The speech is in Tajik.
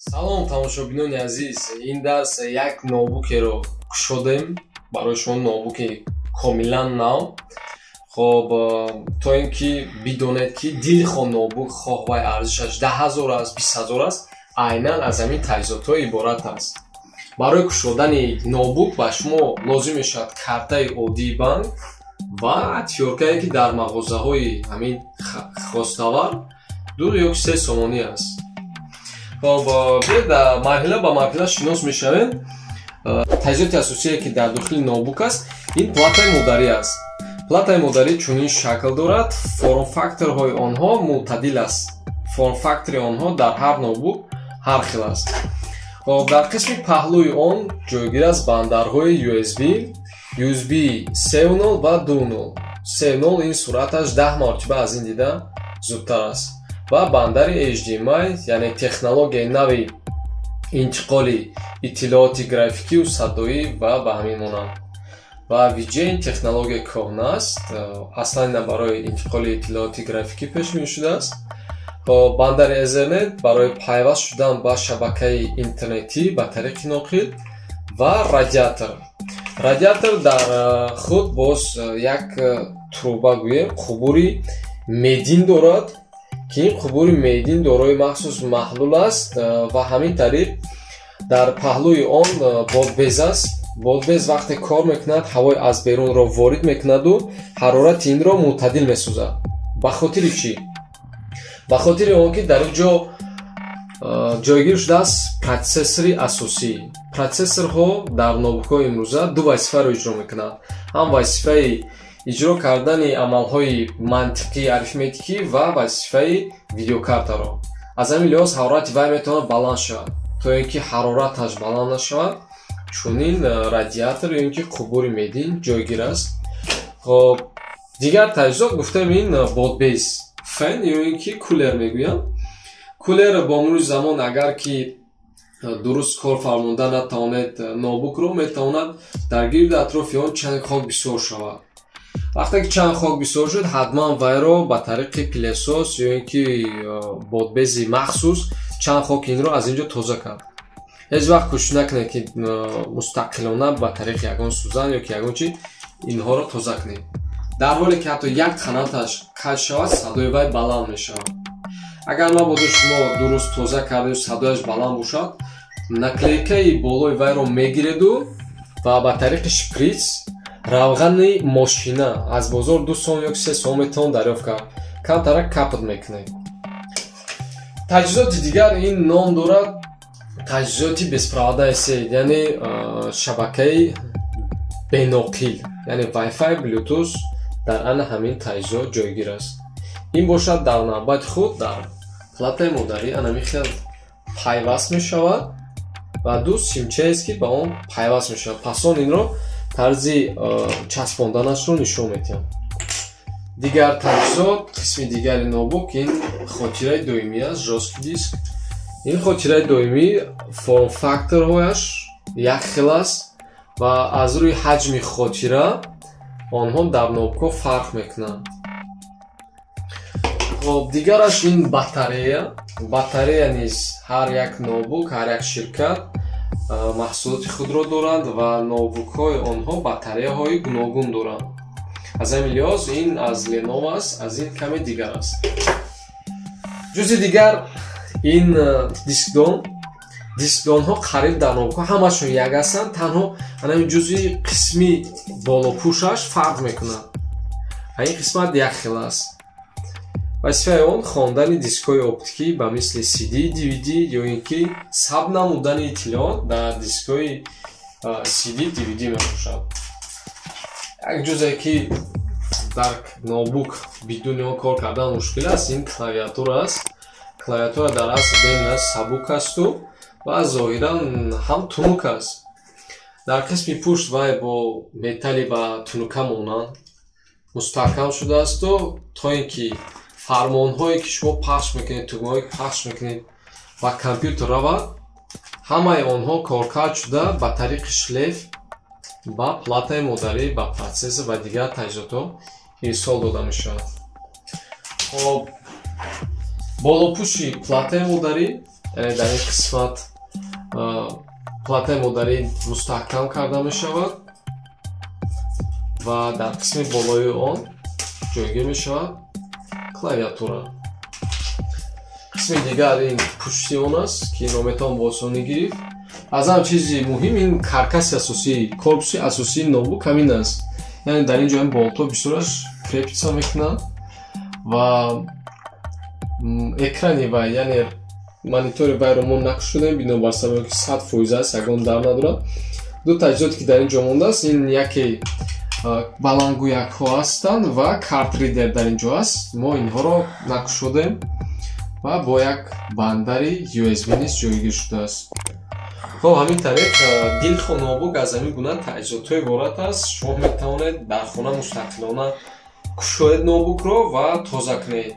Салом, тамошобинони азиз. Ин дарс як ноутбукеро кушодем барои шумо, ноутбуки комилан нав. Хоб, то ин ки бидонед, ки дилхоҳ ноутбук, хоҳ вай арзишаш 10 000 аст, 20 000 аст, айнан аз ҳамин таҷҳизотҳо иборат аст. Барои кушодани ноутбук ба шумо лозим мешавад картаи оддии банк ва отвёрткае, ки дар мағозаҳои ҳамин хостовар 2 ё 3 сомонӣ аст. Хоб, биёед, марҳила ба марҳила шинос мешавем. Таҷҳизоти асосие, ки дар дохили ноутбук аст, ин платаи модарӣ аст. Платаи модарӣ чунин шакл дорад. Форм-факторҳои онҳо мӯътадил аст, форм-фактори онҳо дар ҳар ноутбук ҳар хел аст. Хоб, дар қисми паҳлӯи он ҷойгир аст бандарҳои USB, USB 3.0 ва 2.0. 3.0 ин суръаташ 10 маротиба аз ин дида зудтар аст ва бандари HDMI, яъне технологияи нави интиқоли иттилооти графикию садоӣ ва ба ҳамин монанд. Ва VGA технологияи кӯҳна аст, аслан ина барои интиқоли иттилооти графикӣ пешбинӣ шудааст. Бандари Ethernet барои пайваст шудан ба шабакаи интернетӣ ба тариқи ноқил ва радиатор. Радиатор дар худ боз як труба, гӯем, қубури медин дорад, ки ин қубури медин дорои махсус маҳлул аст. Ва ҳамин тариқ дар паҳлӯи он бодбез аст. Бодбез вақте кор мекунад, ҳавои аз берунро ворид мекунаду ҳарорати инро мӯътадил месозад. Ба хотири чӣ? Ба хотири он ки дар ин ҷо ҷойгир шудааст протсессори асосӣ. Протсессорҳо дар ноутбукҳои имрӯза ду вазифаро иҷро мекунанд: ҳам вазифаи иҷро кардани амалҳои мантиқии арифметикӣ ва вазифаи видеокартаро. Аз ҳамин лиҳоз ҳарорати вай метавонад баланд шавад. То ин ки ҳарораташ баланд нашавад, чунин радиатор ё ин ки қубури медин ҷойгир аст. Хоб, дигар таҷҳизот гуфтем, ин бодбез, фен ё ин ки кулер мегӯянд. Кулер бо мурури замон, агар ки дуруст кор фармонда натавонед ноутбукро, метавонад дар гирду атрофи он чанги хок бисёр шавад. Вақте ки чанг хок бисёр шуд, ҳатман вайро ба тариқи пылесос ё ин ки бодбези махсус чанг хоки инро аз ин ҷо тоза кард. Ҳеҷ вақт кӯшиш накунед, ки мустақилона ба тариқи ягон сӯзан ё ки ягон чи инҳоро тоза кунед. Дар ҳоле ки ҳатто як қанаташ каҷ шавад, садои вай баланд мешавад. Агар мабодо шумо дуруст тоза кардаю садояш баланд бошад, наклейкаи болои вайро мегиреду ва ба тариқи шприц равғани мошина, аз бозор 2 сом ё 3 сом метавон дарёфт кард, камтарак капать мекунед. Таҷҳизоти дигар ин ном дорад таҷҳизоти беспроводная сеть, яъне шабакаи беноқил, яъне Wi-Fi, Bluetooth дар ана ҳамин таҷҳизот ҷойгир аст. Ин бошад, дар навбати худ дар платаи модарӣ анами хел пайваст мешавад ва ду симчаест, ки ба он пайваст мешавад. Пас он инро тарзи часпонданашро нишон медиҳам. Дигар таҷҳизот, қисми дигари ноутбук, ин хотираи доимӣ аст, жёсткий диск. Ин хотираи доимӣ форм-факторҳояш як хел аст ва аз рӯи ҳаҷми хотира онҳо дар ноутбукҳо фарқ мекунанд. Хоб, дигараш ин батарея. Батарея низ ҳар як ноутбук, ҳар як ширкат маҳсулоти худро доранд ва ноутбукҳои онҳо батареяҳои гуногун доранд. Аз ҳамин лиҳоз ин аз Lenovo аст, аз ин каме дигар аст. Ҷузъи дигар ин дискдон. Дискдонҳо қариб дар ноутбукҳо ҳамашон як ҳастанд, танҳо анами ҷузъи қисми болопӯшаш фарқ мекунад, ин қисмат як хел аст. Вазифаи он хондани дискҳои оптикӣ ба мисли CD, DVD ё ин ки сабт намудани иттилоот дар дискҳои CD, DVD мебошад. Як ҷузе, ки дар ноутбук бидуни он кор кардан мушкил аст, ин клавиатура аст. Клавиатура дар асл бениҳоят сабук асту ва зоҳиран ҳам тунук аст. Дар қисми пушт вай бо металли ба тунука монанд мустаҳкам шудаасту то ин ки фармонҳое, ки шумо пахш мекунед, тугмаҳое, ки пахш мекунед, ба компютер равад, ҳамаи онҳо коркард шуда, ба тариқи шлейф ба платаи модарӣ, ба протсессор ва дигар таҷҳизотҳо ирсол дода мешавад. Хоб, болопӯши платаи модарӣ. Яъне дар ин қисмат платаи модарӣ мустаҳкам карда мешавад ва дар қисми болои он ҷойгир мешавад клавиатура. Қисми дигар ин пушти он аст, ки инро метавон бо осонӣ гирифт. Аз ҳама чизи муҳим ин каркаси асосӣ, корпуси асосии ноутбук ҳамин аст. Яъне дар ин ҷо ин болтҳо бисёраш крепиться мекунанд ва экрани вай, яъне монитори вайро мо накушодем, бинобар сабабе ки 100% аст, ягон дар надорад. Ду таҷҳизоте, ки дар ин ҷо мондааст, ин яке баландгӯякҳо ҳастанд ва card reader дар ин ҷо аст. Мо инҳоро накушодем ва бо як бандари USB низ ҷойгир шудааст. Хоб, ҳамин тариқ дилхоҳ ноутбук аз ҳамин гуна таҷҳизотҳо иборат аст. Шумо метавонед дар хона мустақилона кушоед ноутбукро ва тоза кунед.